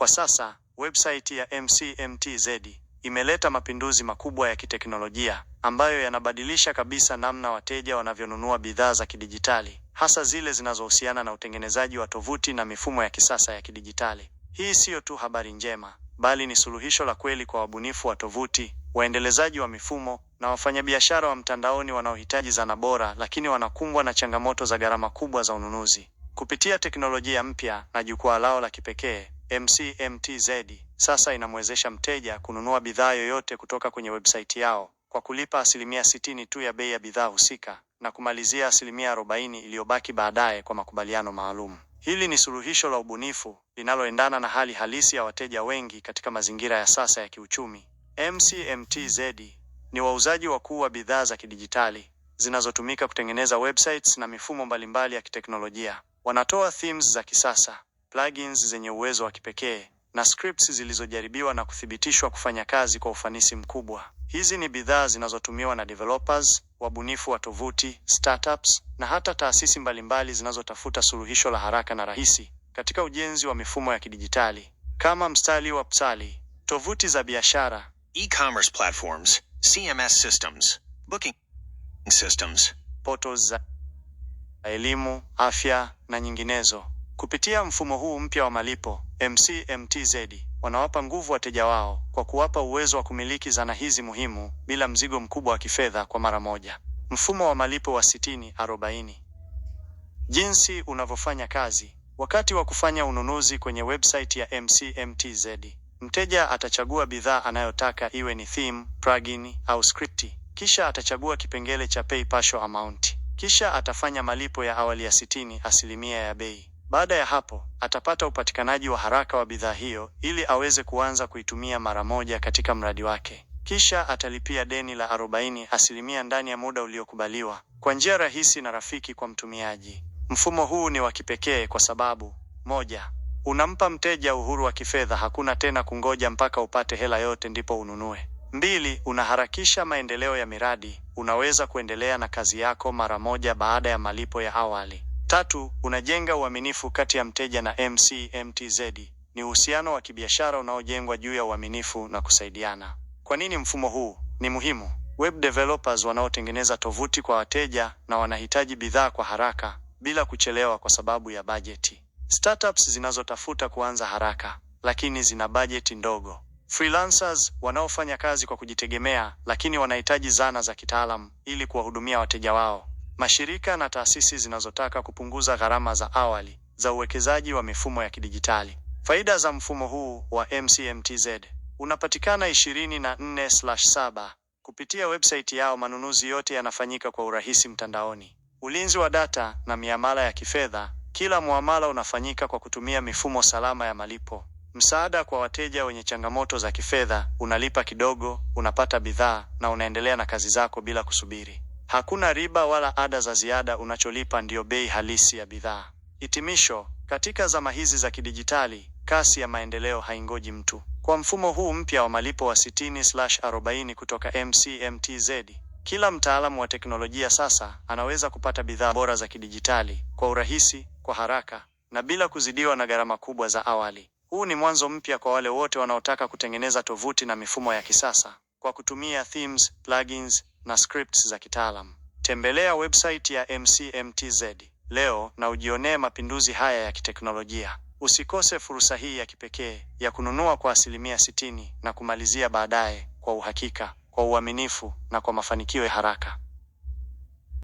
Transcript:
Kwa sasa, website ya MCMTZ imeleta mapinduzi makubwa ya kiteknolojia ambayo yanabadilisha kabisa namna wateja wanavyonunua bidhaa za kidijitali, hasa zile zinazohusiana na utengenezaji wa tovuti na mifumo ya kisasa ya kidijitali. Hii siyo tu habari njema, bali ni suluhisho la kweli kwa wabunifu wa tovuti, waendelezaji wa mifumo na wafanyabiashara wa mtandaoni wanaohitaji zana bora, lakini wanakumbwa na changamoto za gharama kubwa za ununuzi. Kupitia teknolojia mpya na jukwaa lao la kipekee, MCMTZ sasa inamwezesha mteja kununua bidhaa yoyote kutoka kwenye website yao kwa kulipa 60% tu ya bei ya bidhaa husika na kumalizia 40% iliyobaki baadaye kwa makubaliano maalum. Hili ni suluhisho la ubunifu linaloendana na hali halisi ya wateja wengi katika mazingira ya sasa ya kiuchumi. MCMTZ ni wauzaji wakuu wa bidhaa za kidijitali zinazotumika kutengeneza websites na mifumo mbalimbali ya kiteknolojia. Wanatoa themes za kisasa, plugins zenye uwezo wa kipekee na scripts zilizojaribiwa na kuthibitishwa kufanya kazi kwa ufanisi mkubwa. Hizi ni bidhaa zinazotumiwa na developers, wabunifu wa tovuti, startups na hata taasisi mbalimbali zinazotafuta suluhisho la haraka na rahisi katika ujenzi wa mifumo ya kidijitali kama mstari wa psali, tovuti za biashara, E-commerce platforms, CMS systems, booking systems, portals za elimu, afya na nyinginezo. Kupitia mfumo huu mpya wa malipo, MCMTZ wanawapa nguvu wateja wao kwa kuwapa uwezo wa kumiliki zana hizi muhimu bila mzigo mkubwa wa kifedha kwa mara moja. Mfumo wa malipo wa 60/40. Jinsi unavyofanya kazi. Wakati wa kufanya ununuzi kwenye website ya MCMTZ, mteja atachagua bidhaa anayotaka iwe ni theme, plugin au script. Kisha atachagua kipengele cha pay partial amount. Kisha atafanya malipo ya awali ya 60% ya bei. Baada ya hapo, atapata upatikanaji wa haraka wa bidhaa hiyo ili aweze kuanza kuitumia mara moja katika mradi wake. Kisha atalipia deni la 40% ndani ya muda uliokubaliwa kwa njia rahisi na rafiki kwa mtumiaji. Mfumo huu ni wa kipekee kwa sababu: moja, unampa mteja uhuru wa kifedha, hakuna tena kungoja mpaka upate hela yote ndipo ununue. Mbili, unaharakisha maendeleo ya miradi, unaweza kuendelea na kazi yako mara moja baada ya malipo ya awali. Tatu, unajenga uaminifu kati ya mteja na MCMTZ. Ni uhusiano wa kibiashara unaojengwa juu ya uaminifu na kusaidiana. Kwa nini mfumo huu ni muhimu? Web developers wanaotengeneza tovuti kwa wateja na wanahitaji bidhaa kwa haraka bila kuchelewa kwa sababu ya bajeti. Startups zinazotafuta kuanza haraka lakini zina bajeti ndogo. Freelancers wanaofanya kazi kwa kujitegemea lakini wanahitaji zana za kitaalam ili kuwahudumia wateja wao. Mashirika na taasisi zinazotaka kupunguza gharama za awali za uwekezaji wa mifumo ya kidijitali. Faida za mfumo huu wa MCMTZ: unapatikana 24/7 kupitia website yao. Manunuzi yote yanafanyika kwa urahisi mtandaoni. Ulinzi wa data na miamala ya kifedha, kila muamala unafanyika kwa kutumia mifumo salama ya malipo. Msaada kwa wateja wenye changamoto za kifedha, unalipa kidogo, unapata bidhaa na unaendelea na kazi zako bila kusubiri. Hakuna riba wala ada za ziada, unacholipa ndiyo bei halisi ya bidhaa. Hitimisho, katika zama hizi za kidijitali, kasi ya maendeleo haingoji mtu. Kwa mfumo huu mpya wa malipo wa 60/40 kutoka MCMTZ, kila mtaalamu wa teknolojia sasa anaweza kupata bidhaa bora za kidijitali kwa urahisi, kwa haraka na bila kuzidiwa na gharama kubwa za awali. Huu ni mwanzo mpya kwa wale wote wanaotaka kutengeneza tovuti na mifumo ya kisasa kwa kutumia themes, plugins na scripts za kitaalam. Tembelea website ya MCMTZ leo na ujionee mapinduzi haya ya kiteknolojia. Usikose fursa hii ya kipekee ya kununua kwa 60% na kumalizia baadaye kwa uhakika, kwa uaminifu na kwa mafanikio ya haraka.